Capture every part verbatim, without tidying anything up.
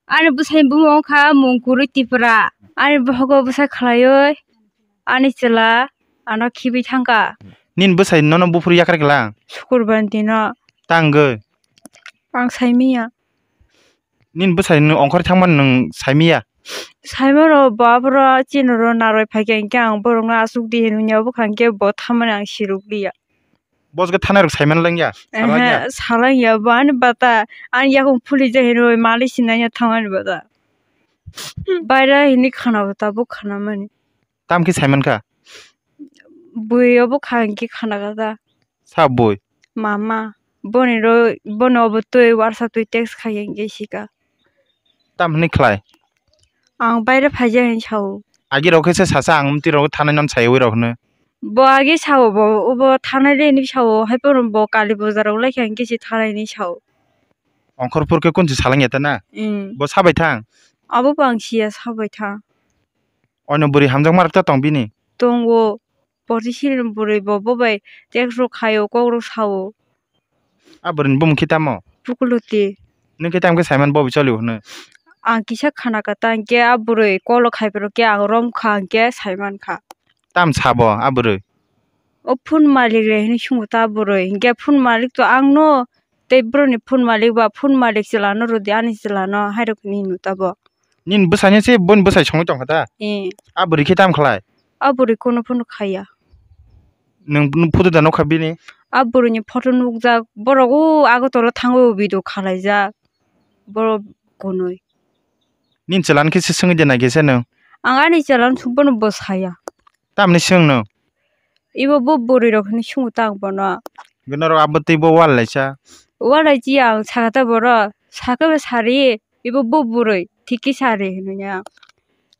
Ani bwsai bumung wngkha Mungkuri Tipra. Ani bohogo bwsa khlaiwi ani chwla ano khibi thangkha. Nini bwsai nono buphuru yakar kla? Sukurbar dino. Tangwi? Ang saimiya. Nini bwsai nwng ongkhor thangmani nwng saimiya? Saimano, bo aphuru chini oro narwk phaikha, hinkhe ang borokno aswk di hinwi ya, bwkha hinkhe bo thamani ang sirwk liya. Bosgo thanai rok saiman langya, salangya. Ehe, salangya, bo ani bata, ani yakung phuli je hinwi malik sinai ya thangmani bata. Baira hinwi khana bata, bo khana mani. Tam khe saiman kha? Bui obo kha hinkhe khana kha ta. Sa bui? Mama, boni ro, bono obo twi warsa twi text khai hinkhe sika. Tam hinwi khlai? Ang baira phaija hinwi sao. Agi rok khe se sasa ang mtwi rok thanai non saiwi rok hwno. Bo agi sao bo, obo thanai de hinwi sao, hai phano bo kali bojar rok lai kha hinkhe se thanai hinwi sao. Ongkhorpur khe kunchi salangya ta na? Mm. Bo sabai thang? Abo bo ang siya sabai thang. Oino bwrwi hamjakma rok ta tong bini? Tongo. Porti sini bwrwi bo, bo bai text rok khaio, kok rok sao. A bwrwini bumung khe tamo? Pukuloti. Nwng khe tamo khe saiman bo bai choli hwnwi? Ang kisa khana kha ta hinkhe a bwrwi kolo khai phuru khe ang rom kha hinkhe saiman kha. Tam sabo a bwrwi? O phone malik le hinwi swngo ta bwrwi. Hinkhe phone malik to ang no, tei bwrwini phone malik ba phone malik chwla no rwdi ani chwla no hai rok hinwi hino ta bo. Nini bwsai ni se boni bwsai songwi tongkha ta? Eh. A bwrwi khe tam khlai? A bwrwi kono phano khaiya. Nwng, nwng photo da nukha bini? A bwrwini photo nukjak, borok o Agartala thango video khalaijak, borok gonwi. Nini chwla no khe se swngwi de nai khe se nwng? Ang ani chwla no sung bono bo saya. Tamni swng nwng? Ibo bo bwrwi rok hinwi swngo ta ang bono. Norok abo tei bo wal laisa? Wal lai chi ang saka ta boro, saka bo sari, ibo bo bwrwi, thik khe sari hinwi ya.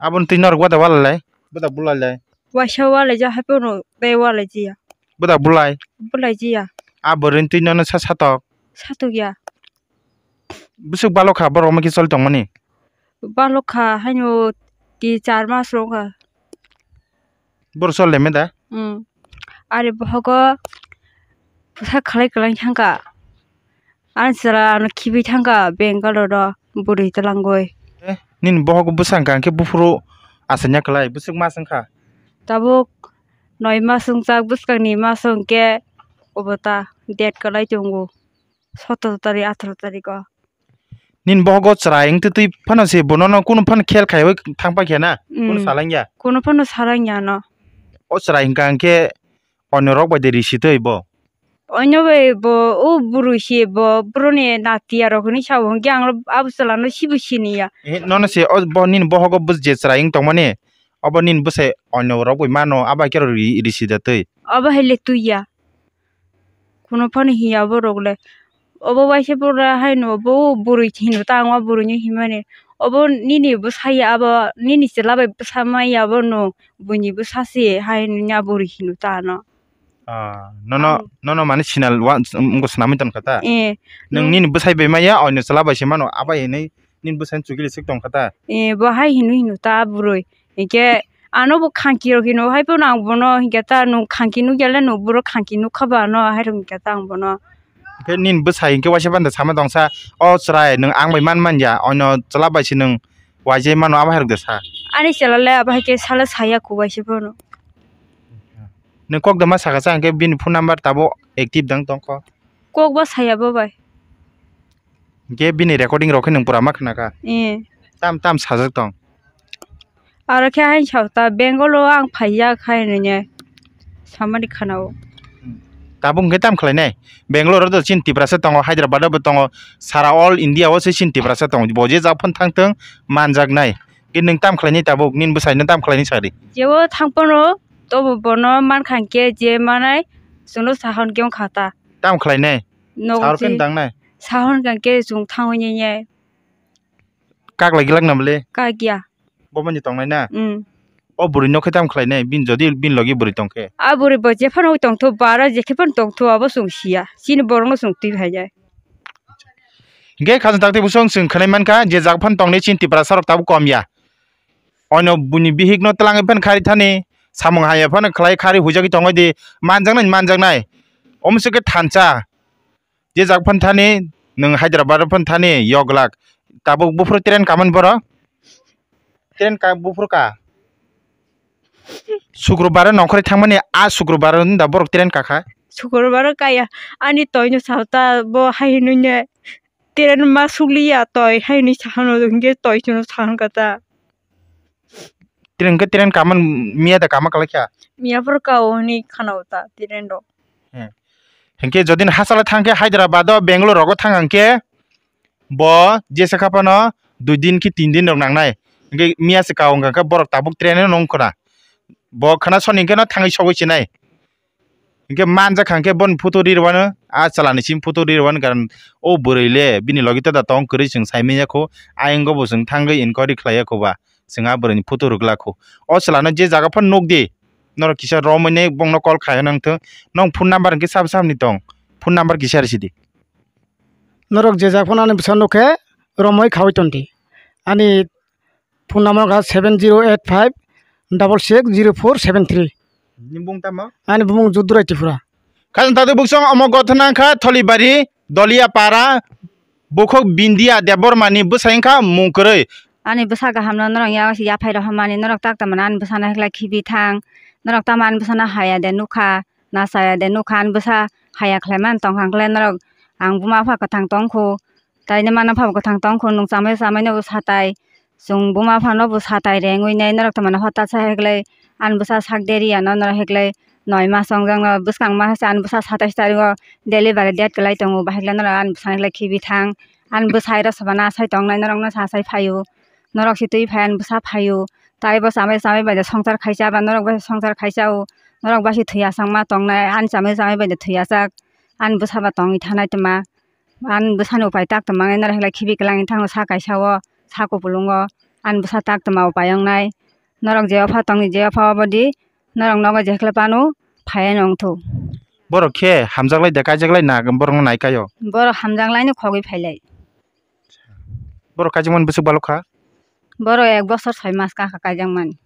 Aboni twi norok bada wal lai? Bada bulai lai? Waisa wal lai ja hai pono tei wal lai chi ya. Bada bulai? Bulai chi ya. A bwrwini twi nono sa satok? Satok ya. Bwswk balok kha borok omo khe choli tongmani? Balok kha haino tin char mas rok kha. Borok choli lai meda? Hmm. Ari bohogo bwsa khalai kwlai thangkha. Ani chwla ano khibi thangkha Bangalore o bwrwi twlangwi. Eh, nini bohogo bwsa hwnkha hwnkhe buphuru asanya kwlai bwswk mas wngkha? Tabuk noi mas wngjak, bwskangni mas hwnkhe obo ta date kwlai tongo. Sotoro tarik, atharo tariko. Nini bohogo chwrai wngtwi twi phano se bonono kunu phano khel khaiwi thang paikha na? Kunu salangya? Kunu phano salangya no. O chwrai hwnkha hwnkhe onyo rok bai de risi twi bo? Onyo bai bo o bwrwi se bo, bwrwni natiya rok hinwi sao, hwnkhe ang abo chwlano sibo siniya. Eh, nono se o bo nini bohogo bo je chwrai wng tongmani, obo nini bwsai onyo rok bai mano, abo hai khe rok ri-, risi da twi? Obo hai le twi ya. Kuno phano hiya borok le. Obo waisa pura haino bo bwrwi hino ta ang o bwrwino himani. Obo nini bwsa ya abo nini chwla bai bwsa ma ya bono buini bwsa se haino nya bwrwi hino ta ano. Ah, nono, ang nono mani sinal wa, wngkha swnamwi tongkha ta? Eh. Nwng nini bwsai bai ma ya, oino chwla bai se mano, abo hinwi nini bwsani chukili swk tongkha ta? Eh, bo hai hino hino ta bwrwi. Hinkhe ano bo khangki rok hino hai phano ang bono hinkhe ta nwng khangki nukya le nwng buro khangki nukha ba ano hai rok hinkhe ta ang bono. Hinkhe nini bwsai hinkhe waisa panda sama tongsa, "O chwrai, nwng ang bai man manya, ono chwla bai se nwng waijai mano," abo hai rok de sa. Ani chwla le abo hai khe sala saya kho waisa phano. Nwng kok da ma saka sa hinkhe bini phone number tabuk active dang tongkho? Kok ba saya bo bai. Hinkhe bini recording rok khe nwng pura ma khna kha? Eh. Tam tam sajak tong? Aro khe haino sao ta, Bengal o ang phaijak hai hinwi samani khana o. Tabuk hinkhe tam khlainai? Bangalore o do chini Tiprasa tongo, Hyderabad o bo tongo, sara all India o se chini Tiprasa tongo. Bo je jak phano thang thung, manjaknai. Khe nwng tam khlainai tabuk? Nini bwsai no tam khlainai sadi? Jebo thang phano, tobo bono mankha hinkhe je manai, chwngno sahon khe wngkha ta. Tam khlainai? Nogo sahor khe je dangnai? Sahon khe chwng thangwi nai. Kak lai glak na bole? Kak ya. Bo mani tongnai na? Mm. O bwrwi no khe tam khlai nai? Bin jodi bin logi bwrwi tong khe? A bwrwi bo je phano tong tho, bara je khe phano tong tho, abo chwng siya. Chini borok no chwng twi phai ya. Hinkhe khajang tak tei bwswng chwng khwnai man kha je jak phano tong nai chini Tiprasa rok tabuk kom ya. Oino buini bihik no twlangwi phano khari thani, samung hamya phano khlai khari huijagwi tongwi di, manjaknai manjaknai. Omo se khe thansa. Je jak phan thani, nwng Hyderabad o phan thani, yoglak. Tabuk buphuru train kaman borok. Train ka buphuru ka. Sukrobar nongkhorwi thangmani a sukrobar da borok train kakha. Sukrobar kaya ani toino salta bo hai hinwi ne train ma sukliya toi hai hinwi sahano hwnkhe toi chwngno sahan kata. Train khe train kaman miya da kama kalaikha. Miya phuru kao hinwi khanao ta train rok. Hinkhe jodi no hachalo thangkhe Hyderabad o Bangalore rogo thang hwnkhe bo jesa kha phano dui din ki tin din rok nangnai. Hinkhe miya se kao wngkha khe borok tabuk train no nung khwna. Bo khwna soni hinkhe no thangwi sogwi sinai. Hinkhe manjak kha hinkhe boni photo ri rwano a chwla ni simi photo ri rwano karon o bwrwi le bini logi tada tong kwrwi chwng sai manya kho. Ayang go bo chwng thangwi inquiry khlai ya kho ba chwng a bwrwi ni photo rwgla kho. O chwla no je jaga phano nuk di. Norok kisa romwi ne bongno call khai nang thung. Nong phone number hwnkhe sabo samni tong. Phone number kisa risi di. Norok je jak phano ani bwsa nuk khe romwi khaui ton di. Ani phone number kha seven zero eight five double six zero four seven three. Ni bung tamo? Ani bumung Judurai Tripura. Khajang tado buksong omo gothana kha Tholibari, Dolia Para, Bukhuk Bindia Debbarma ni bwsa wngkha Mungkwrwi. Ani bwsa kaham no norok ya, yaphai rohormani norok tak tamani ani bwsa no hwkhlai khibi thang. Norok tamo ani bwsa no haya de nukha, na chaya de nukha, ani bwsa haya khlai man tongkha hwnkhe norok ang buma pha kwthang tongkhu. Taino mano pha kwthang tongkhu, nwng chamai chamai no bo satai. Chwng buma phano bo satai rengwi nai norok tongmani hota sa heklai ani bwsa sak deri ano norok heklai noi mas wngjak no bwskang ma se ani bwsa satais tarik o delivery date kwlai tongo, bahai khe norok ani bwsa heklai khibi thang ani bwsai rw soba na sai tongnai norok no sa sai phaio, norok si twi phai ani bwsa phaio, tai bo chamai chamai bai da swngchar khaisa ba norok bai swngchar khaisa o, norok bai si thwi achak ma tongnai ani chamai chamai bai da thwi achak ani bwsa ba tongwi thanai tma. Ani bwsani upai tak tongmani norok heklai khibi kwlangni thango sa kaisa o sa kupulung o ani bwsa tak tongma upai wngnai. Norok je opha tongni je opha obodi norok nogo je heklai phano phaiya nongthu. Borok khe hamjaklai de kaijaklai na borokno nai kaio? Borok hamjaklaino khogwi phailai. Borok kaijakmani bwswk balok kha? Borok ek bosor soi mas kakha kaijakmani.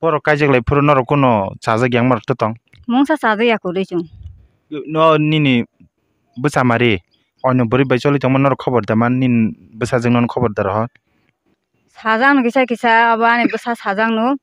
Borok kaijaklai phuru norok kuno chajak yang marok tong? Mungsa chajak ya kwrwi chwng. No nini bwchamari oino bwrwi bai choli tongma norok khobor da man, nini bwsajwk nono khobor da rohor? Sajak no kisa kisa abo ani bwsa sajak no,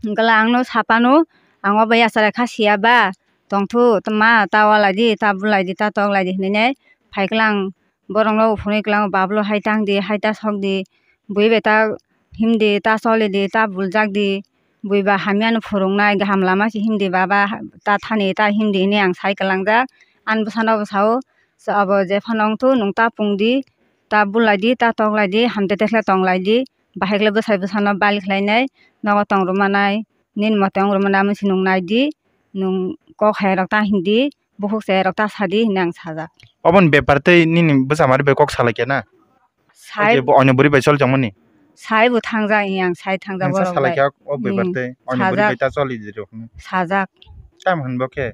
hwnkhe ang no sapano, ang o bai achara kha siya ba tongthu, ma ta walai di, ta bulai di, ta toklai di hinwi nai phai khe ang borok no uphunui khe ang bablo hai tang di, hai ta sok di, bui bai ta him di, ta choli di, ta buljak di. Bui ba hamya no phurung nai, kaham lama se him di baba, ta thani ta him di hinwi ang sai kwlangjak. Ani bwsa no bwsa o, abo je phano wng thu nwng ta pung di, ta bulai di, ta toklai di, hamte tekhle tonglai di, bahai khle bwsai bwsa no bal khlai nai, nogo tong rwma nai, nini mote wng rwma nai, amo se nwng nai di, nwng kok hai rok ta hin di, bukhuk se rok ta sa di hinwi ang sajak. Oboni bepar tei nini bwchamari bai kok salai khe na? Sai je bo oino bwrwi bai choli tongmani? Sai bo thangjak, yang sai thangjak. Nang sa borok salai bai kha o bepar Hmm, tei oino bwrwi sajak. Bai ta choli di rok hinwi. Sajak. Tam hwn bo khe?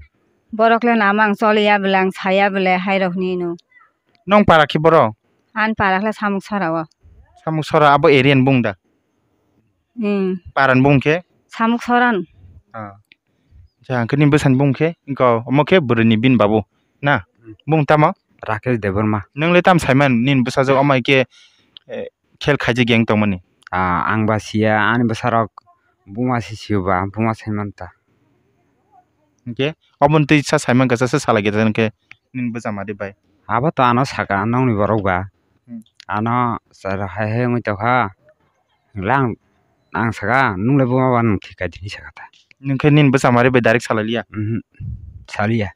Borok le nama ang choli ya bwle, ang saya bwle, hai rok hinwi no. Nong para khe borok? Ani para khle samuk sora o. Samuk sora abo area ni bung da? Hmm. Para ni bung khe? Samuk sora no. Ah. Ja, hwnkhe nini bwsani bung khe, wngkha omo khe bwrwini bini babu na? Hmm. Bung tamo? Rakesh Debbarma. Nwng le tam saiman nini bwsajwk omo hai khe, eh, khel khaijak yang tongmani? Ah, ang ba siya, ani bwsarok buma se siyo ba, buma saiman ta. Hwnkhe oboni twi sa saiman kasa se salai khe hwnkhe nini bwchamari bai? Abo to ano saka nokni borok ba. Hmm. Ano chwra hai hai wngwi tongkha. Hwnkhe ang, ang saka, "Nwng le buma ba nwng thika di," hinwi saka ta. Nwng khe nini bwchamari bai direct salai liya? Mhm. Saliya.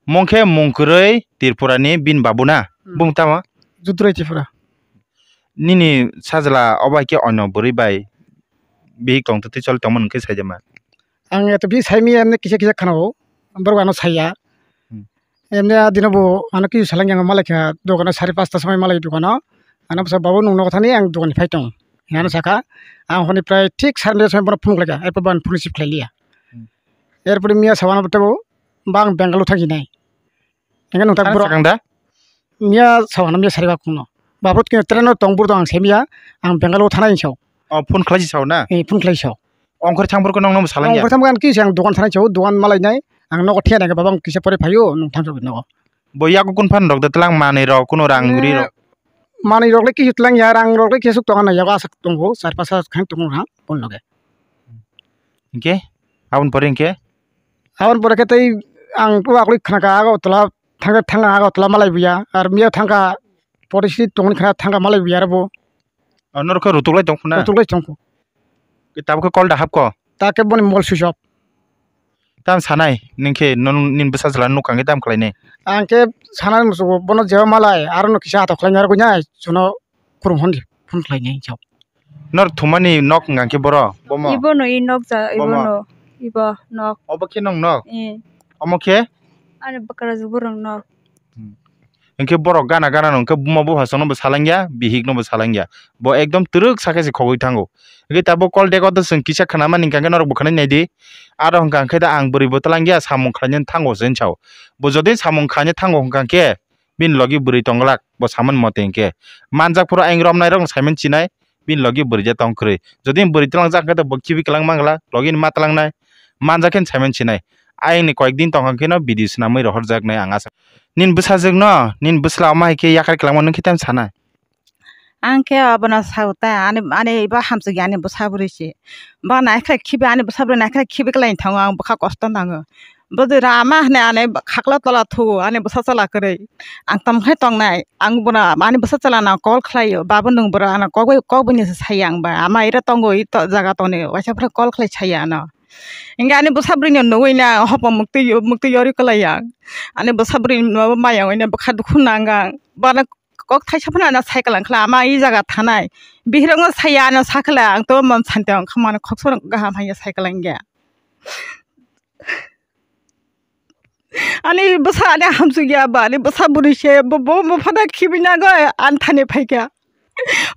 Mung khe mung kwrwi Tripura ni bini babu na? Hmm. Bung tamo? Judurai Tripura. Nini sajla obo hai khe oino bwrwi bai bihik tong twi choli tongmani hwnkhe sai de ma? Ang eto bihik sai manya, emni kisa kisa khna-o, borok ano saiya. Hmm. Emni a dino bo ano kisu salang yang malai kha dogano, sari pasta somoi malai dogano. Ano bwsa, "Babu, nwng nogo thani, ang dogan phai tong," hinwi ano saka. Ang hwnwi prai thik sari nokta somoi bono phunuk lai kha, erpor bo ang phone receive khlai liya. Hmm. Erpor miya sawano bo tebo, "Ba, ang Bengaluru thang hinai." Hingke nwng tak Ano borok sakang da? Miya sawano, miya sari ba kungno. Babu kino train no tong, bur tong ang semiya, ang Bengaluru thana hinwi sao. Oh, phone khlai sao na? Eh, phone khlai sao. Ongkhor thang borok nongno salang ya? Ongkhor thang borok kisa ang dogan thana sao, dogan malai nai, ang nogo thena nai, "Baba, ang kisa pore phaio, nwng thang sao nogo." Bo yago kun phan rok da tlang manwi rok, kuno rang ri rok? manwi rok le kisu tlang ya, rang rok le kisu tongo na yago aswk tongo, char pash hajar khan tongo ha, boni loge. Hinkhe aboni pore hinkhe? Aboni pore khe tei ang tu akwlwi khna kha Agartala thangkha, thangkha Agartala malai buya, ar miya thangkha pore si tongni khna thangkha malai buya abo. O norok khe rutuk lai tong khna? Rutuk lai tong kho. Tabuk khe call da hap kho? Ta khe boni mol switch off. Tam sanai, ningkhe non-, nini bwsa chwla nukha khe tam khlainai? Ang khe sanai musugo, bono jeba malai, aro no kisa atok khlaina rwgwi nai, jono kurum hwn di, phone khlainai chao. Nor thumani nok hwnka khe boro, bomo? Ibono i nok ja, bomo? Ibono, ibo nok. Obo khe nong nok? Eh. Omo khe? Ani bwkrajwk borok nok. Hmm. Hinkhe borok gana gana no hinkhe buma bupha chwngno bo salangya, bihik no bo salangya. Bo ekdom twrwk sakhe se khogwi thango. Hinkhe tabuk call dego to chwng kisa khwnamani hinkhe norok bo khwnai naidi. Aro hinkha hinkhe da ang bwrwi bo twlangya samung khlainani thango se hinwi sao. Bo jodi samung khaina thango hinkha hinkhe bini logi bwrwi tongglak bo samani mote hinkhe. Manjak phuru ayang romnairok no saimani chinai. Bini logi bwrwi ja tong kwrwi. Jodi bwrwi twlang jak khe bo khibi kwlang mangla, logi ni ma twlangnai. Manjak khe saimani sinai. Ayang ni koyek din tongkha kheno video swnamwi rohorjaknai ang asa. Nini bwsajwk no, nini bwsla omo hai khe yakarwi kwlangma nwng khe tamo sanai? Ang khe abono sao ta, ani, ani ibo hamsokya ani bwsa bwrwi se. Bo naikhrai khibi, ani bwsa bwrwi naikhrai khibi kwlai thango, ang bwkha kosto nango. Bwdwra ama hwnwi ani khaklo tola thugo, ani bwsa chwla kwrwi. Ang tamo khe tongnai, ang bono ani bwsa chwla no call khlaio, "Babu, nwng bwrwi ano kok bai, kok bai ni se," sai ang ba. "Ama iro tongo, i to jaga toni," waisa phano call khlai sai ano. Hinkhe ani bwsa bwrwi no nugwi na hopo muktwi, muktwi yori kwlai ang. Ani bwsa bwrwi no maya wngwi na bwkha dukhu nang ang. Bono kok thaisa phano ano sai kwlang khlai, "Ama i jaga thanai." Bihirok no sai ano sa khlai, ang to mon santi ang kha mano khoksa no kaham hai sai kwlang ya. Ani bwsa ani hamsokya ba, ani bwsa bwrwi se, bo, bo, bo phano khibi nagwi ani thani phaikha.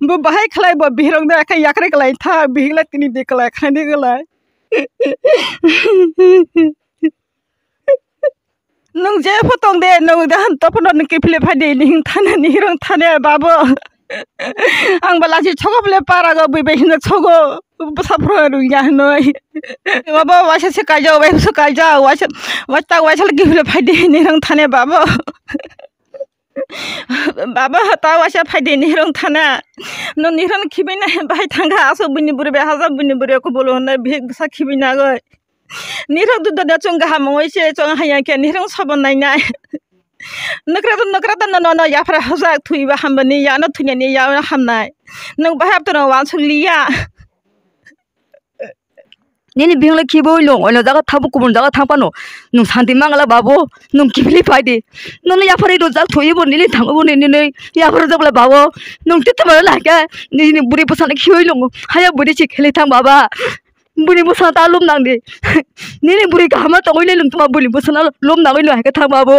Bo bahai khlai bo bihirok no khe yakarwi kwlai tha, bihik lai tini de kwlai, khani de kwlai. Nwng je pho tong de, nwng de han to phano nwng kiphilwi phai de, nihing thane, nihirong thane, babo. Ang ba lachi chogo bole para go, bui bai hinjak chogo. Bwsa phro rung ya hinoi. Babo, waisa se kaijak, waisa se kaijak, waisa, waisa ta waisa le kiphilwi phai de, nihirong thane, babo. Babo, ta waisa phai de, nihirong thane. Nwng nihirong khibai nai, bai thangkha, aso buini bwrwi bai hajak, buini bwrwi kubolo hinoi, bihik bwsa khibai nagoi. Nirok duda da chwng kaham wngwi se chwng haya khe nirok sobo nainai. Nukra to nukra to nono yaphra hojak thwiba hambani yano thwinani yano hamnai. Nwng bahai abtono wansuk liya. Nini bihingla khibo oino oino jaga thangbo kubun jaga thangpano nwng santi mangala babo nwng kiphilwi phaidi. Nono yaphari rojak thwibo nini thango bo nini yaphar rojak babo nwng tito mano nahka nini buri bwsano khiwi nungo haya buri si khili thang baba. Bwrwi bwsano ta lum nang di. Nini bwrwi kaham ma tongwi le nwng tuma bwrwi bwsano lum nangwi nwng hai khe thang ma bo.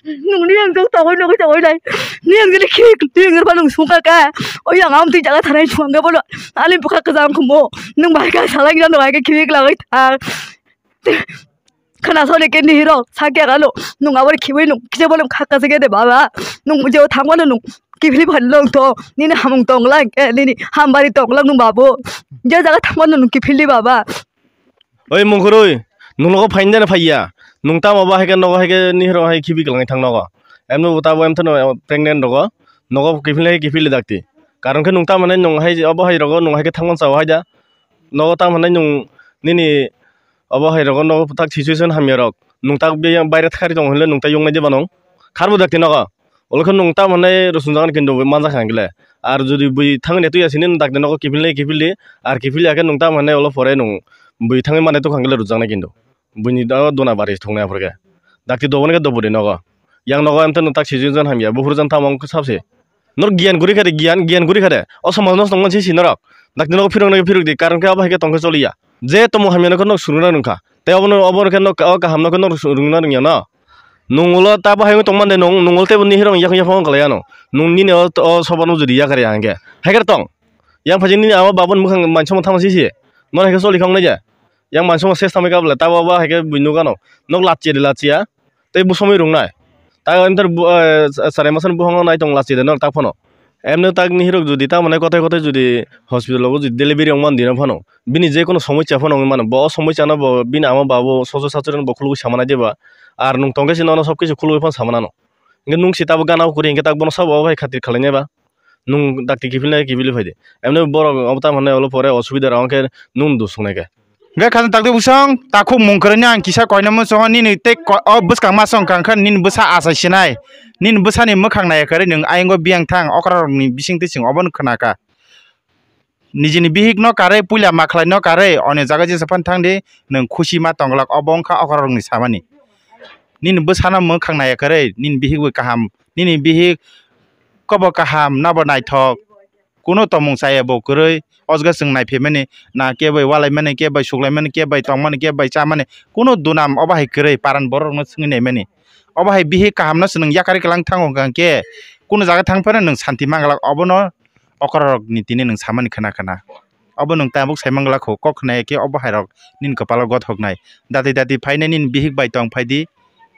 Nwng ni ang jok tongwi nugwi tongwi nai. Ni ang jili khik ni ang rwpha nwng sungkha kha. Oi ang amtwi jaga thanai sungkha bono. Ani bwkha kwcham khumo. Nwng bai kha salai gana nwng hai khe khik langwi thang. Khwna soni khe nihirok sakya galo nwng abo khibai nwng kisa bo nwng khakha se khe de baba nwng je thangmano nwng kiphilwi phani nwng to nini hamung tonglang khe nini hambari tonglang nwng babo je jaga thangmano nwng kiphilwi baba. Oi mungkhoroi nwng nogo phaina jani phaiya nwng tamo bo hai khe nogo hai khe nihirok hai khibi kwlangwi thang nogo emno bo tabo emthano pregnant rogo nogo kiphilwi hai kiphilwi dakti karon khe nwng tamo nai nwng hai obo hai rogo nwng hai khe thangmani sao hai da nogo tamo nai nwng nini Obo hai rogo no tak situation hamya rok. Nwng tak be baire thari tong hwnle nwng tak yoknai de bano. Kharbo dakti nogo. Olo khe nwng tam hwnai rwchwnjak nai kintu manjak kha hwnle. Ar jodi bui thangni twi asini nwng dakti nogo kiphilni kiphilni. Ar kiphilya khe nwng tam hwnai olo pore nwng bui thangwi manai tong kha hwnle rwjaknai kintu. Buini do dona bari thongnai aphuru khe. Dakti doboni khe doboni nogo. Yang nogo emthe nwng tak situation hamya. Buphuru jang tamo wng khe sabse. Norok giyan guri kha de, giyan, giyan guri kha de. O somaj nosto wngmani sisi norok. Dakti nogo phirok nai phirok di, karon khe abo hai khe tong khe choliya. Je tamo hamya no khe norok swrwngna rwngkha. Tei obono, obono khe norok o kaham no khe norok swrwngna rwngya no. Nwng ulo ta bo hai wng tongmani de nwng, nwng ulo teibo nihirok yakung yaphang wng khlai ano. Nwng nini o, o soba no jodi yakar ya hwnkhe. Hai khe tong. Yang phaji nini ama baboni mwkhang mansa mwthang sisi. Norok hai khe choli kha wngnai je. Yang mansa mwthang ses tamo khe abo le ta bo, bo hai khe bui nukha no. Nok lachiya de lachiya. Tei bosomwi rwngnai. Ta emter bu-, eh, sa-, sarai masa ni buhango nai tong lachi de norok tak phano. Emno tak nihirok jodi ta mane kothai kothai jodi hospital o jodi delivery wng mandi no phano. Bini je kono somosya phano wngwi mano. Bo o somosya no bo bini ama babo sojo sachuri no bo khulugwi sama nai de ba. Ar nwng tong khe se nono sob kisu khulugwi phano sama nano. Hwnkhe nwng se tabuk gana o kwrwi hwnkhe tak bono sabo bai khatir khlainai ba. Nwng dakti kiphilnai kiphilwi phaidi. Emni borok obo tamo hwnwi ulo pore osubida rok hwnkhe nwng dusung nai khe. Hwnkhe khajang takti bwsong takhuk mung kwrwini ang kisa koinai muchungo nini tei ko-, o bwskang masong kangkha nini bwsa achai sinai. Nini bwsani mwkhang naiya kwrwi nwng ayungo biyang thang okrarokni bisingtwi chwng obono khwnakha. Nijini bihikno karwi puila makhlaino karwi oni jaga jesa phano thangdi nwng khusi ma tongglak obo wngkha okrarokni samani. Nini bwsano mwkhang naiya kwrwi nini bihik bai kaham nini bihik kobo kaham nobo naithok. Kunu tongmung chaya bo kwrwi, o jaga chwng naiphimani, na kebo bai walaimani, kebo bai suklaimani, kebo bai tongmani, kebo bai chamani, kunu dunam obo hai kwrwi paran borok rokno swngwi naimani. Obo hai bihik kaham no chwng yakarwi kwlang thango hwnkha khe, kunu jaga thang phano nwng santi manglak, obono okra rok ni tini nwng samani khna khna. Obo nwng tabuk sai manglak kho, kok khna ya khe obo hai rok nini kwpalo gothok nai. Dati dati phainai nini bihik bai tong phaidi,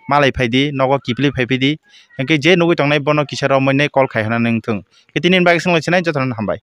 malai phaidi, nogo kiphilwi phai phaidi, hwnkhe je nugwi tongnai bono kisa romwi nai call khai hwnna nwng thung. Khe tini bagwi swnglaisi nai jotono hambai.